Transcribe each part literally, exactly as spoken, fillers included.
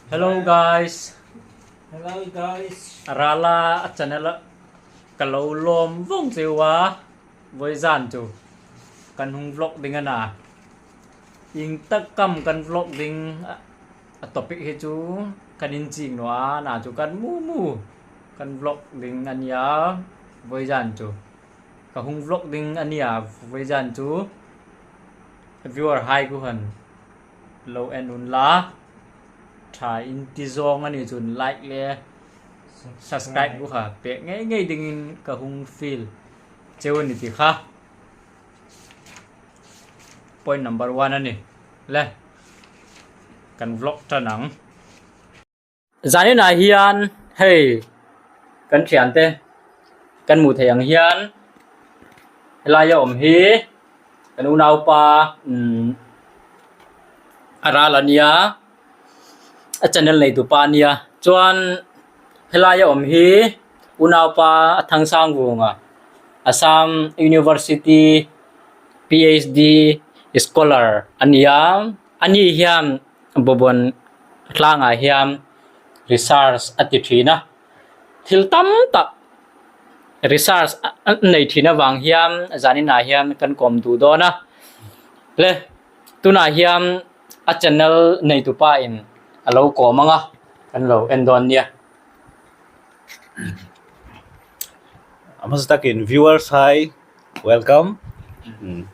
Hello guys. Hello guys. A rala a channel-a ka lo lawm vawng cheu a. Vawizan chu kan hung vlog ding a na. Ieng tak am kan vlog ding a, a topic hi chu kan inching naw a, a na chu kan mu mu kan vlog ding a nih a. Vawizan chu ka hung vlog ding a nih a, vawizan chu viewer hai kuomah lo en unla, ṭha in ti zawng a ni chun like le subscribe kuomah pek ngei ngei dingin ka hung fiel cheu a ni ti kha point number one a nih. Le, kan vlog ṭan ang. Zanina hian hei kan ṭhiante kan hmu thei ang hian, helaia awm hi kan unaupa, um, a ral a nia, a channel neitupa a nia. Chuan helaia awm hi unaupa a Thangsangvunga Assam University PhD scholar a nia. Ani hian Bobon tlangah hian research a ti ṭhin a. Thil tam tak research a, a nei ṭhin avang hian zanina hian kan kawm duh dawn a. Le, tunah hian a channel neitupa in a lo kawm anga kan lo en dawn nia. A hmasa takin viewers hai, welcome. Mm.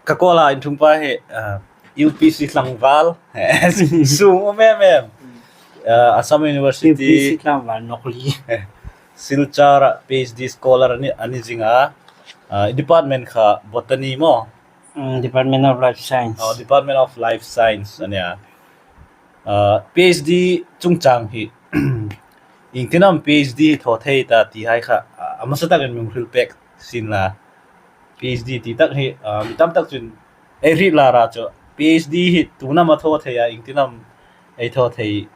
Ka kawla inthungpa hi, uh, U P C tlangval. Sung awm em em. Uh, Assam University. U P C tlangval nawk li. Silchar-a PhD scholar a ni, a ni zing a. Uh, department kha botany maw? Mm, Department of Life Science. Oh, Department of Life Science a nia. Uh, PhD chungchang hi, iengtin am PhD hi thaw thei ta ti hai kha, uh, a hmasa takin mi hrilpek sin la. PhD ti tak hi, uh, mi tam tak chun ei hriet la ra chu. PhD hi tuna am a thaw thei a, iengtin am ei thaw thei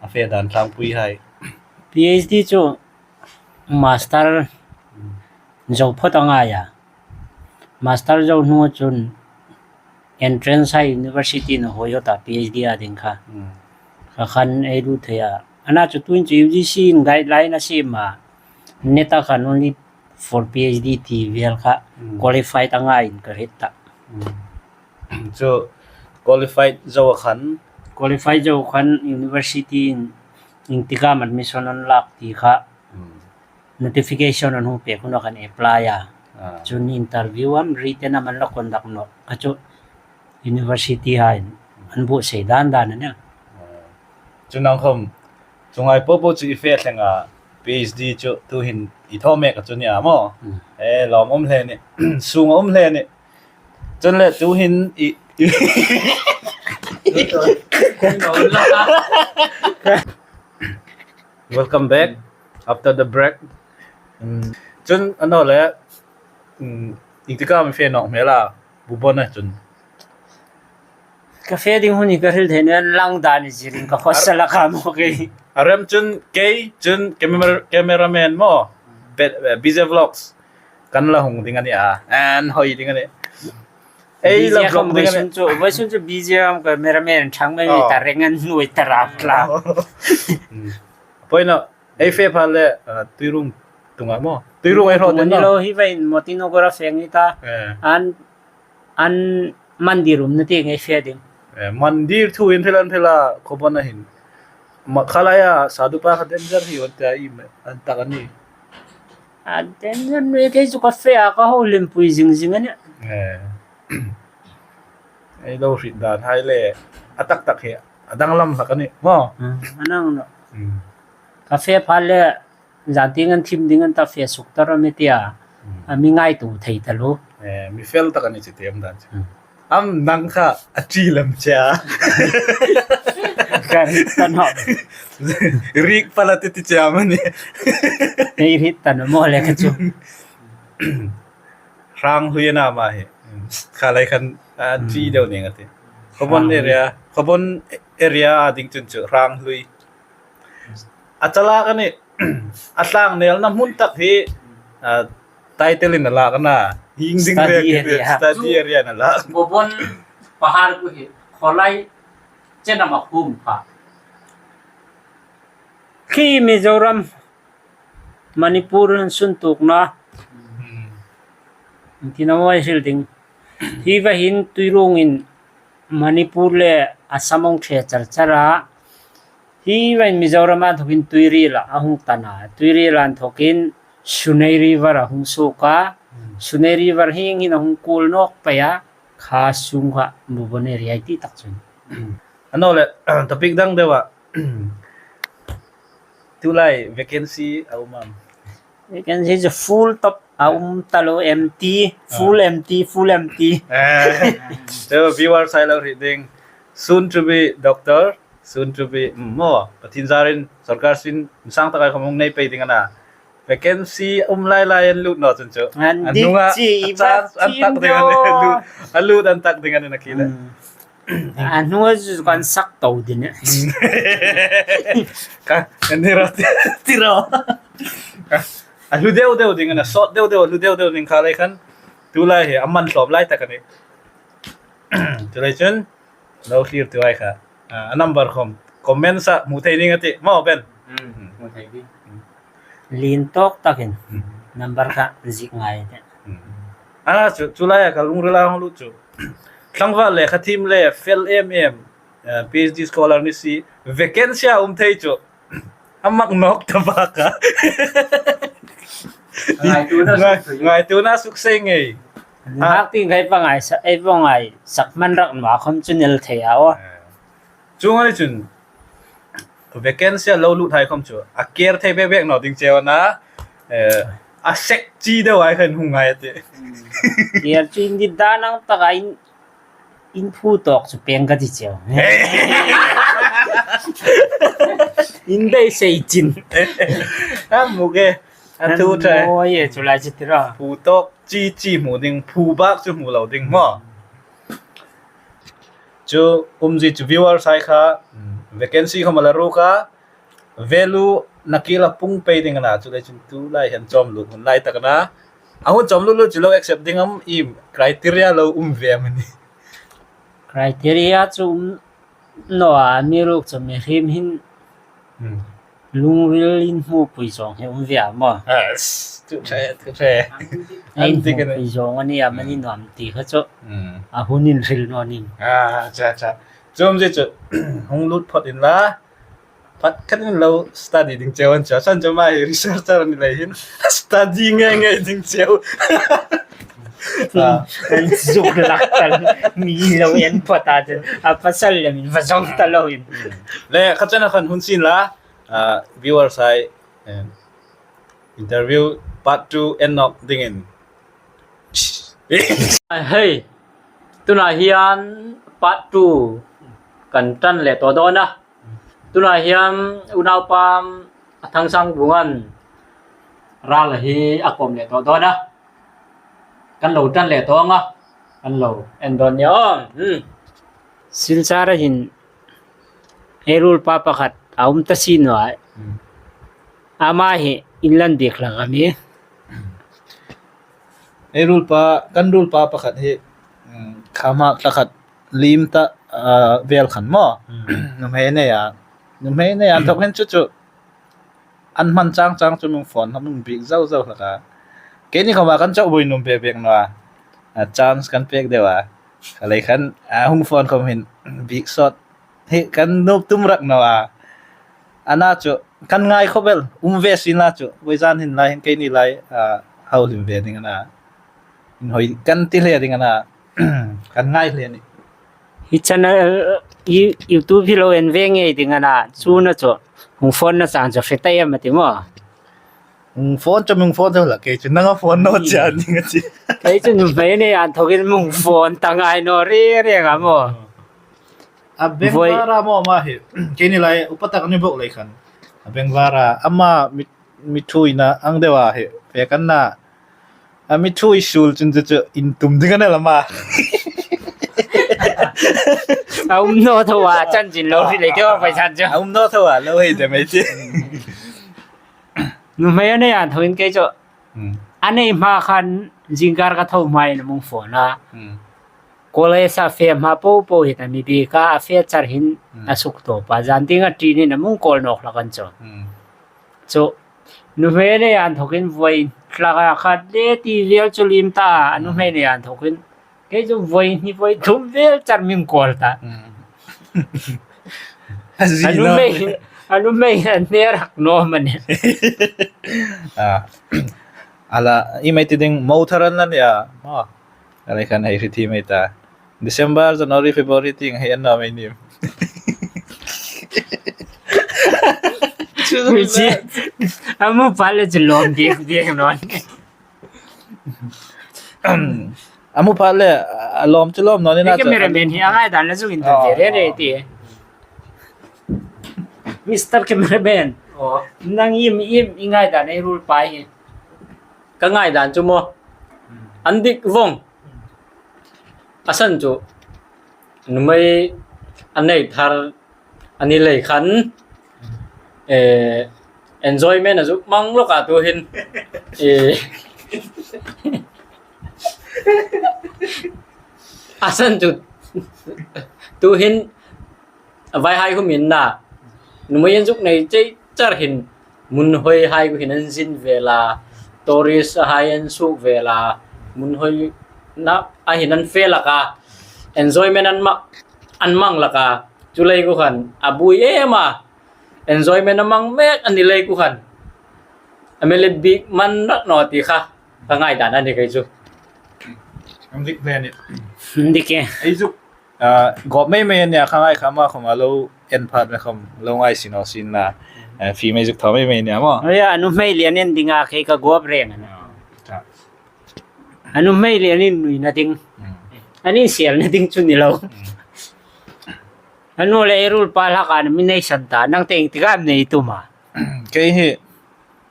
a fe dan tlangpui hai. PhD chu master zo phawt a ngai a. Master zo hnu chun entrance hai university-in a hawi phawt a PhD a ding kha. Hmm. Kha khan ei lut thei a. A na chu tuin chu U G C-in guideline a siem a. NET-a khan only for PhD ti vel kha, hmm, qualified a ngaiin ka hriet ta. Hmm. Chu qualified zo khan? Qualified zo khan university-in iengtik am admission an lak ti kha, hmm, notification an hung pek hun a kan apply a. Ah. Chun interview am, written am an la conduct nawh. Kha chu university haiin an buotsai dan dan a nih. Ah. Chu nang khom, chu ngai po po chu i fe thleng a, PhD chu tuhin i thaw mek a chu nia maw? Hmm. E, lawmum hle a nih, sung a um hle a nih. Chun le tuhin i, i Welcome back after the break. Mm, chun a naw le, mm, iengtik am i fe nawk hmel a, Bobon-a chun? Ka fe ding hun hi ka hril thei naw a, lang dan i zirin ka hawsa la kha maw kei. A rem chun kei chun camera-, cameraman maw? Be-, eh, B J Vlogs kan la hung ding a nih a, an hawi ding a nih. Ei la B J vlog ding a nih. Vawisun chu, vawisun chu B J am cameraman ṭhang mai, oh, ta reng an nuoi ta rap tla. Mm. Pawina, ei fe pha le, ah, Tuiruong tunga maw? Tuiruong ei hraw ding a ni lo, hi vain Motino Gora fe a ni ta. Eh. An, an mandir umna tieng ei fe ding. Eh, mandir thu in hril an hril a, Bobon-a hin. Ma, kha laia sadhu pa kha danger hi awt ta i me, an tak a ni. A danger ni kei chu ka fe a, ka hawlem pui zing zing a nih. Eh. Ei lo hriet dan hai le, a tak tak hi a danglam hlak a nih maw? Hmm, a nang naw. Hmm. Ka fe pha le, zan tieng an thim ding an ta, fe suk ta rawh mi tia. Hmm. A mi ngaituo thei ta lo. Eh, mi fel tak a ni chu ti am dan chu. Hmm. Am nang kha a ṭi lem che a. Ka hriet ta naw. Rik pala ti ti che am a ni. Ei hriet ta naw maw le kha chu. Hrang hlui a na ma hi. Kha lai khan a ṭi deu ning a ti. Bobon area, Bobon area a ding chun chu hrang hlui. A chalak a nih, a tlangnelna hmun tak hi, ah, title-in a lak a na. Hieng ding study area, area. Study area-in a lak. Bobon pahar khu hi, khawlai chen am a hum pha. Khi Mizoram, Manipur an sun tukna. Hmm. Tina mawi hril ding. Hi va hin Tuiruong in Manipur le Assam hung ṭhe char char a. Hi va hin Mizoram a inthokin Tuirila a hung tan a. Tuirila inthokin Sunei River a hung suok a. Hmm. Sunei River hieng hin a hung kul nawk pei a. Kha sung kha Bhubaneswar a ti tak chun. Hmm. Ano le, topic dang deu a. Tulai vacancy a um am? Vacancy chu full top a um ta lo, empty, full empty, full empty. Eh, chu viewers hai lo hriet ding. Soon to be doctor, soon to be, mm, maw. Pathien zarin, sawrkar sin, insang takai khom hung nei pei ding a na. Vacancy um lai lai an lut naw chun chu. An dik hnunga chi a i chance an tak ding a ni, a lut, a lut an tak ding a ni na khi le. Hmm. A hnunga chu kan sak to ding e. Ka, kan ni ro ti ro. A hlu deu deu ding a na, sawt deu deu, a hlu deu deu ding kha lei khan. Tulai hi a man hlawm lai tak a nih. Tulai chun, lo clear tu ai kha. A, a number khom. Comments a hmu thei ding a tih. Maw Ben? Hmm, hmu thei ding. Lien tawk takin. Hmm. Number kha ziek ngai te. Hmm. A chu, chu laia ka lungrila hung lut chu. Tlangval le kha thiem le fel em em. Eh, PhD scholar ni si. Vacancy a um thei chu. A mak nawk ta bak a. Ngaituona suk sei. Ngaituona suk sei ngei. Hak ti ngai pa ngai sa, ei pa ngai sak man rak ma khom chu nel thei a o. Eh. Chuong a ni chun, vacancy a lo lut hai khom chu, a care thei bek bek naw ding cheu a na, eh, a sexy deu ai khan hung ngai a tih. Care chu in dit dan ang tak a in, in phu tawk chu peng ka ti cheu. In dei sei chin. A muk e, a thu thei. Mawi e, chu lai chu ti ro. Phu tawk chi chi hmu ding, phu bak chu hmu lo ding maw. Chu umzie chu viewers hai kha, mm, vacancy khom a la ruk a, value nakie la pung pei ding a na, chu le chun tulai hin chawm lut hun lai tak a na. A hun chawm lut lut chu lo accept ding am, iem criteria lo um ve am a ni? Criteria chu um naw a, amiruokchu mihriem hin Hmm. Lungril inhmupui zawng hi um ve a maw? Ah, s-, tu hre, tu hre. Ei hmupui zawng a ni a, mani nuom ti kha chu. Hmm. A hun in hril naw ning. Ah, cha, cha. Chuong zie chu, hung lut phot inla. Phat khat in lo study ding cheu an cha. San chu ama hi researcher a ni lei hin. Study ngei ngei ding cheu. Ah. An zuk lak tal. Mi lo en phot a chu. A pasal le min va zawng ta lo in. Le, kha chena khan hun sin la. Ah, viewers hai, eh, interview part two en nawk dingin. Hei, tunah hian part two kan ṭan leh tawh dawn a. Tunah hian unaupa a Thangsang Bungan ral hi a kawm leh tawh dawn a. Kan lo ṭan leh tawh ang a. Kan lo en dawn nia aw. Hmm. Silchar a hin ei ruolpa pakhat a um ta si naw a. Hmm. Ama hi inlan bik hlak a mi. Ei ruolpa, kan ruolpa pakhat hi, um, kha hma thla khat liem ta, ah, vel khan maw. Hmm. Nuhmei nei a. Nuhmei nei a thawk hin chu chu. An hman chang chang chu min phone, min bik zau zau hlak a. Keini khoma kan chawk bui nuom bek bek naw a. A chance kan pek deu a. Kha lei khan, a hung phone khom hin bik sawt. Hi kan nuom tum rak naw a. Ana chu kan ngai khawp el, um ve si la chu. Vawizan hin lai hin keini lai, a, hau hlim ve ding a na. Inhawi kan ti hle ding a na. Kan ngai hle ni. Hi channel, i, YouTube hi lo en ve ngei ding a na. Chu na chu. Hung phone na chang chu hre ta em a ti maw. Hung phone chu min phone chu la kei chu nanga phone naw che a ning a ti. Kei chu nuhmei nei a thawkin min phone ta ngai naw reng reng a maw. A beng vara maw ma hi. Keini lai upa tak ni bawk lei khan. A beng vara ama mi, mi thuina ang deu a hi. Fe kan na. A mi thui sul chun chu chu intum ding a na lama. A um naw tho a, chanchin lo hre lei keu a, paisa chu. A um naw tho a, lo hei de mai ti. Nuhmei a nei a thawin kei chu. Hmm. A nei hma khan zingkar ka tho hmain a min phone a. Hmm. College a fe hma po po hi ta mi bik a, a fe char hin, hmm, a suk tawp a. Zan ding a ṭin hin a min call nawk hlak an chu. Hmm. Chu, nuhmei nei an thokin voi tlaka khat le ti vel chu lim ta, a nuhmei nei an thokin. Kei chu voi hni voi thum vel char min kawl ta. Mm. A nuhmei, a nuhmei an ne rak naw ma ni. Ah. Ala, i mai ti ding mo thar an la nia. Oh. Ala khan hei hriet hi mai ta. December, January, February tieng hei an naw mai ni. Chu chi. A mu pha le chu lawm dik dik naw ni. A mu pha le, a lawm chu lawm naw ni na chu. Cameraman hi a ngaidan la zuk inthawk ve re re ti. Mister Cameraman. Oh. Nang im im i ngaidan ei ruolpa hi. Ka ngaidan chu maw. An dik vong. A san chu. Nuhmei a nei thar a ni lei khan. Eh, enjoyment a zuk mang lawk a tu hin. Eh. A san chu. Tu hin. Vai hai hum in na. Nuhmei an zuk nei chei char hin. Mun hoi hai khu hin an zin ve la. Tourist hai an suk ve la. Mun hoi na a hin an fe laka. Enjoyment an ma, an mang laka. Chu lei khu khan. A bui em a. Enjoyment a mang mek a ni lei khu khan. A mi le bik man rak naw ti kha. Ka ngaidan a ni kei chu. An dik hle ni. An dik e. Ei chu. Ah, gawp mei mei nia kha ngai kha ma khawm a lo en phat me khawm lo ngai sin aw sin la. Eh, fi mei zuk thaw mei mei nia maw. Oi, a nuhmei lian en dinga kei ka gawp reng a na. Ah, ta. A nuhmei lian in nuina ding. Mm. An insielna ding chu ni lo. Mm. A nu le ei ruolpa hlak a mi nei san ta, nang te ieng tika mi nei tum a. Kei hi,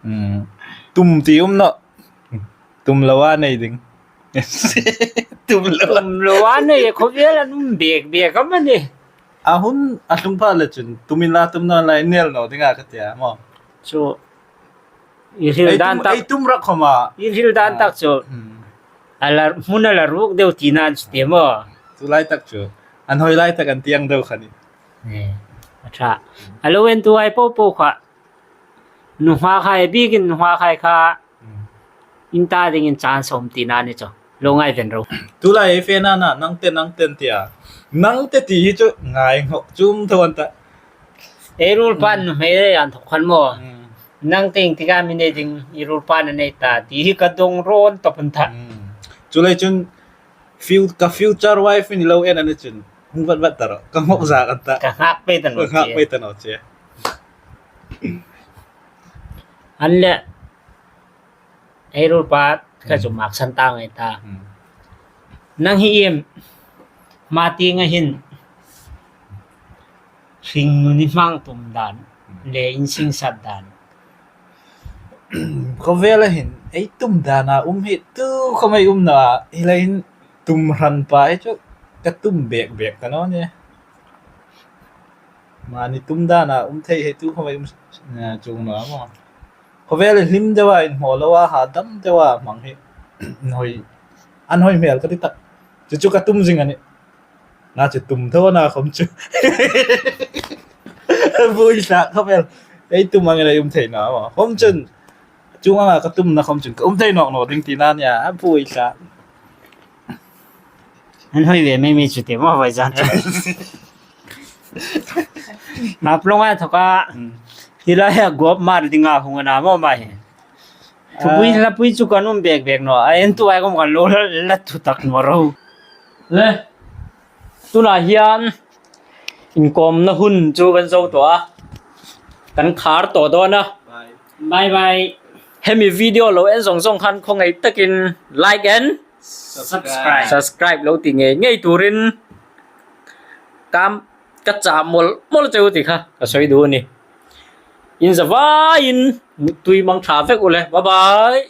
mm, tum ti um naw. Tum lo a nei ding. Tum lo. Tum lo a nei, khawvel an um bek bek am a ni. A hun a tlung pha le chun, tum inla tum naw inla nei naw ding a ka ti a maw. Chu, i hril dan tak. Ei tum rak khawm a. I hril dan tak chu. Hmm. A la, hmun a la ruk deu tina chu ti maw. Tu lai tak chu. An hoi lai tak an tieng deu kha ni. Eh, a ṭha. A lo entu hai po po kha. Nuhmei hai bikin nuhmei hai kha. Hmm. In ta dingin chan sawm tina ni chu. Lo ngai ven ro. Tu lai ei fe na na, nang te, nang te ti a. Nang te ti hi chu ngai ngawt chum tho an ta. Ei ruolpa nuhmei an thawk khan maw. Hmm. Nang te ieng tika mi nei ding, i ruolpa a nei ta ti hi ka dong rawn tawp an ta. Hmm. Chu lai chun fiu-, ka future wife ni lo en a ni chun. Hung vat vat ta ro. Ka ngawt zak an ta. Ka nghak pei ta naw che. Ka nghak pei ta naw che. An le. Ei ruolpa ka chu mak san ta ngai ta. Hmm. Nang hi iem, ma ti ngai hin. Hringnun i hmang tum dan, hmm, le in sing sat dan. Khawvel a hin, ei tum dan a um hi tu khawm ei um naw a, hi lai hin tum hran pa hi chu ka tum bek bek ka naw ni. Mani tum dan a um thei hi tu khawm ei um, eh, chung naw a maw. Khawvel hlim deu a inhmaw lo a, ha dam deu a hmang hi. An hoi, an hoi hmel ka ti tak. Chu chu ka tum zing a nih. Na chu tum tho na khawm chu. Vui sa khawvel. Ei tum ang ei um thei naw maw. Khawm chun. Chung anga ka tum na khawm chun. Ka um thei nawk naw ding tina nia. A vui sa. An hoi ve mei mei chu ti maw vai zan chu. Hnaplong a thawk a. Hmm. Hi lai a gawp mar ding a hung a na maw mai. Thupui, ah, hlapui chu kan um bek bek naw. A entu hai khawm kan lo la, la thu tak naw ro. Le. Tuna hian inkawmna hun chu kan zo tawh a. Kan khar tawh dawn a. Bye. Bye bye. Hemi video lo en zawng zawng khan khawngaih takin like and subscribe. Subscribe lo ti ngei ngei turin kam ka chah mawl mawl cheu ti kha ka sawi duh a ni. In zavaiin tui mang ṭha vek u le. Bye bye.